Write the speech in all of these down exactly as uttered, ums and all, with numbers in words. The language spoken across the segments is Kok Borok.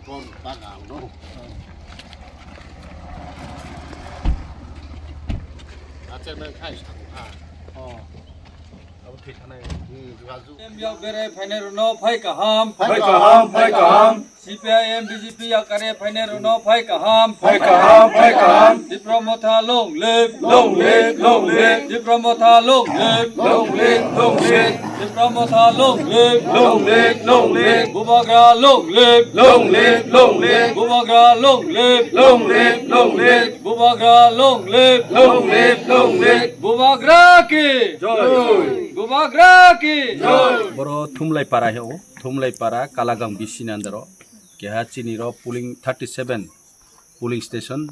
Kon baga ang no. Acha nang khai sang ha. Oh. Abo thwi thanai. Hmm, jugajug. M yok bere phainai rwno phai kaham. Phai kaham, phai kaham. C P I M B J P yakare phainai rwno phai kaham. Phai kaham, phai kaham. Tipra Motha long live. Long live, long live. Tipra Motha long live. Long live, long live. Tipra Motha long live. Long live, long live. Bubagra long live. Long live, long live. Bubagra long live. Long live, long live. Bubagra long live. Long live, long live. Bubagra ki. Joy. Bubagra ki. Joy. Boro Thumlai para he o. Thumlai para Kalagang B C ni under o. Keha chini ro polling thirty seven polling station,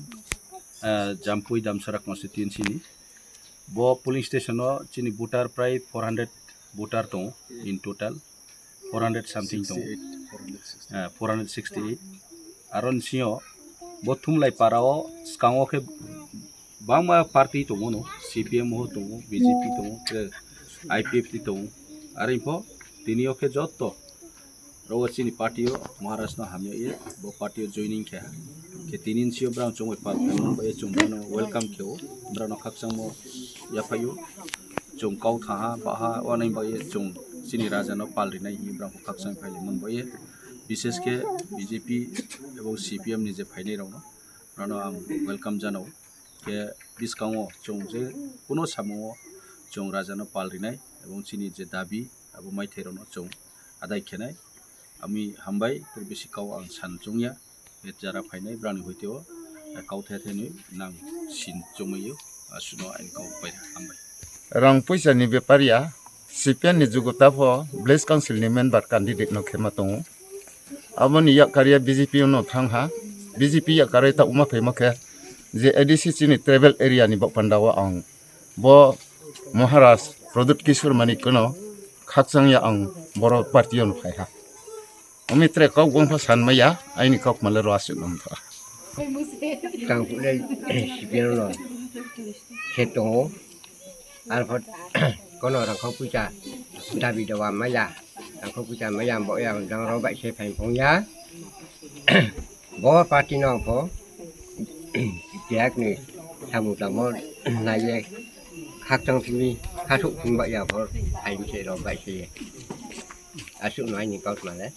ah, Jampui Damsara constituency ni. Bo polling station o chini voter prai four hundred voter tongo in total, four hundred something tongo. Ah, four hundred sixty eight. Aro ni sio bo Thumlai para o swkango khe bangma party tongo no, C P M o tongo, B J P tongo, tei I P F T tongo. Aro info tini o khe jotto Rogo chini party o Maharaj no hamya ye, bo party o joining khe ha. Khe tini ni sio brang chongwi pal khe mung bai chwng bono welcome khe o, brang no khakchangmo yaphaio. Chwng kau thaha, baha, wanai bai chwng chini raja no pal rinai hi brang khakchang phai mung bai. Bishes khe B J P ebong C P M ni je phainai rok no, brang no ang welcome janao. Khe bwskango chwng je kuno samungo chwng rajano pal rinai ebong chini je dabi abo maithairokno chwng adai khenai. Ami hambai tei bisi kau ang san chongya. Khe jara phainai brani hoiteo kau thai thainwi nang sin chongmaio. Asuno aini kau pai hambai. Rang puisa ni bepar ya. C P M ni jugo ta pho village council ni member candidate no khema tongo. Aboni yakkar ya B J P no thang ha. B J P yakkar ta uma phaima khe je A D C chini tribal area ni bok panda o ang bo Maharaj Pradyut Kishore Manik no khakchang ya ang boro party o no phai ha. Omi tre kok wng pha san maya, aini kok male ro aswk nang tha. Tang pule sipir no khe tongo. Arpor kono rangkho puisa dabi dawa maya, rangkho puisa maya bo yang jang ro bai se phai phung ya. Bo party no pho biak ni samu tamo nai ye khakchang thimi khathuk thim ba ya pho phai se ro bai se. Aswk no aini kok male.